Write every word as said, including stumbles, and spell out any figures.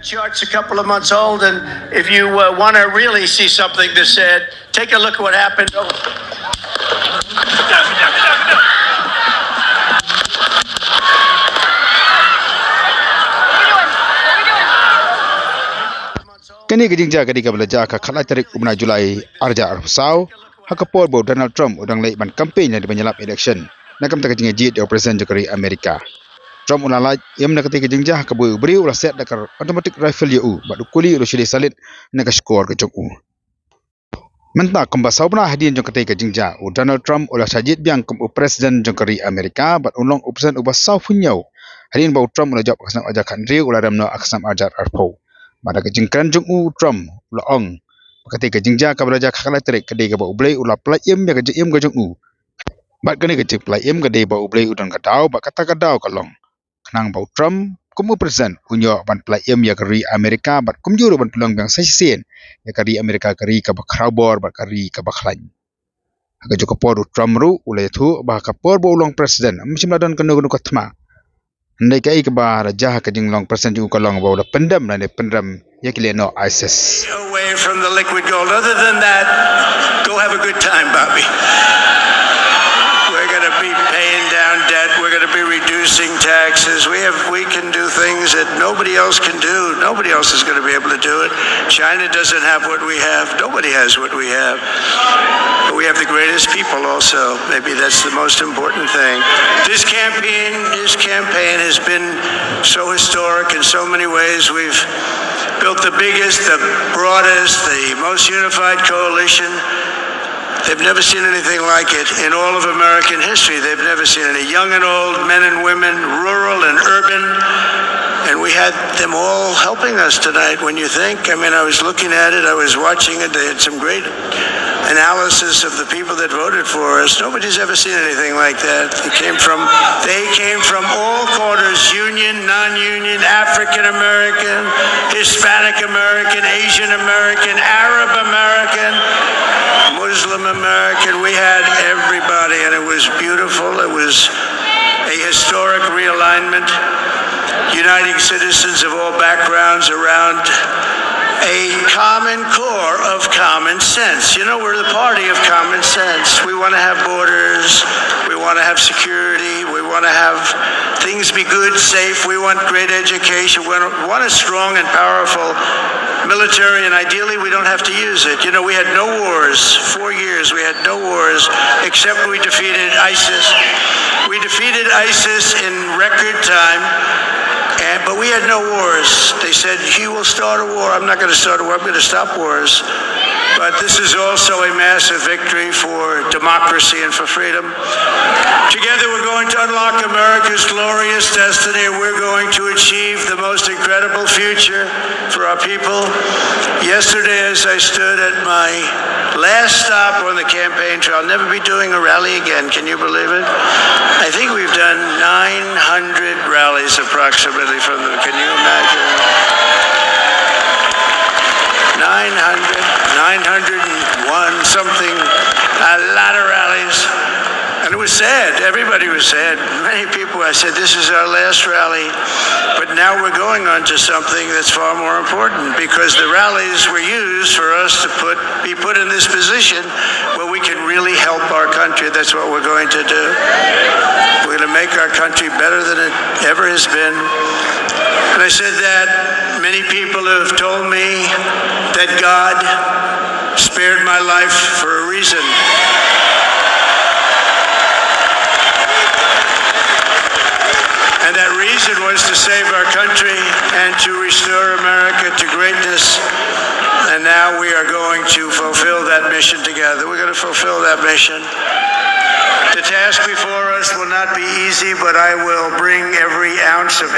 Chart's a couple of months old, and if you uh, want to really see something that's said, take a look at what happened. Kane ka jingjia ka dei kaba la jia ha ka khatlai tarik u bnai Julai arhajar arphew saw, ha ka por ba u Donald Trump u dang leit ban campaign lane ban ïalap election na ka bynta ka jingïajied ïa u President jong ka ri Amerika. Trump u la lait im na katei ka jingjia ha kaba u briew u la set da ka automatic rifle ïa u bad u kuli u la shu leit salit na ka shkor ka jong u. Mynta kumba saw bnai hadien jong katei ka jingjia, u Donald Trump u la shah jied biang kum u President jong ka ri Amerika bad u long u President uba sawphew hynñiew. Hadien ba u Trump u la jop ha ka snem arhajar khathynriew, u la rem noh ha ka snem arhajar arphew. Bad da ka jingkren jong u, u Trump u la ong ba katei ka jingjia kaba la jia ha ka khatlai tarik ka dei kaba U Blei u la pyllait im ïa ka jingim ka jong u. Bad kane ka jingpyllait im ka dei ba U Blei u don ka daw, bad kata ka daw ka long khnang ba u Trump kum u President un ïoh ban pyllait im ïa ka ri Amerika bad kumjuh ruh ban pynlong biang sa shisien ïa ka ri Amerika, ka ri kaba khraw bor bad ka ri kaba khlaiñ. Ha kajuh ka por u Trump ruh u la ïathuh ba ha ka por ba u long President ym shym la don kano kano ka thma. Hynrei kaei kaba la jia ha ka jinglong President jong u ka long ba u la pyndem lane pynrem ïa ki lehnoh ISIS. Away from the liquid gold. Other than that, go have a good time, Bobby. We're going to be paying down debt. We're going to be reducing taxes. We have, we can do things that nobody else can do. Nobody else is going to be able to do it. China doesn't have what we have. Nobody has what we have. But we have the greatest people also. Maybe that's the most important thing. This campaign, this campaign has been so historic in so many ways. We've built the biggest, the broadest, the most unified coalition. They've never seen anything like it in all of American history. They've never seen any, young and old, men and women, rural and urban. And we had them all helping us tonight, when you think. I mean, I was looking at it, I was watching it. They had some great analysis of the people that voted for us. Nobody's ever seen anything like that. They came from, they came from all corners, union, non-union, African American, Hispanic American, Asian American, Arab American, Muslim American. We had everybody, and it was beautiful. It was a historic realignment, uniting citizens of all backgrounds around a common core of common sense. You know, we're the party of common sense. We want to have borders. We want to have security. We want to have things be good, safe. We want great education. We want a strong and powerful military, and ideally we don't have to use it. You know, we had no wars. Four years we had no wars, except we defeated ISIS. We defeated ISIS in record time, and, but we had no wars. They said, "He will start a war." I'm not going to start a war. I'm going to stop wars. But this is also a massive victory for democracy and for freedom. Together, we're going to unlock America's glorious destiny. We're going to achieve the most incredible future for our people. Yesterday, as I stood at my last stop on the campaign trail, I'll never be doing a rally again. Can you believe it? I think we've done nine hundred rallies approximately from them. Can you imagine? Nine hundred, nine hundred and one, something, a lot of rallies. And it was sad. Everybody was sad. Many people, I said, "This is our last rally." But now we're going on to something that's far more important, because the rallies were used for us to put, be put in this position where we can really help our country. That's what we're going to do. We're going to make our country better than it ever has been. And I said that many people have told me that God spared my life for a reason. And that reason was to save our country and to restore America to greatness. And now we are going to fulfill that mission together. We're going to fulfill that mission. The task before us will not be easy, but I will bring every ounce of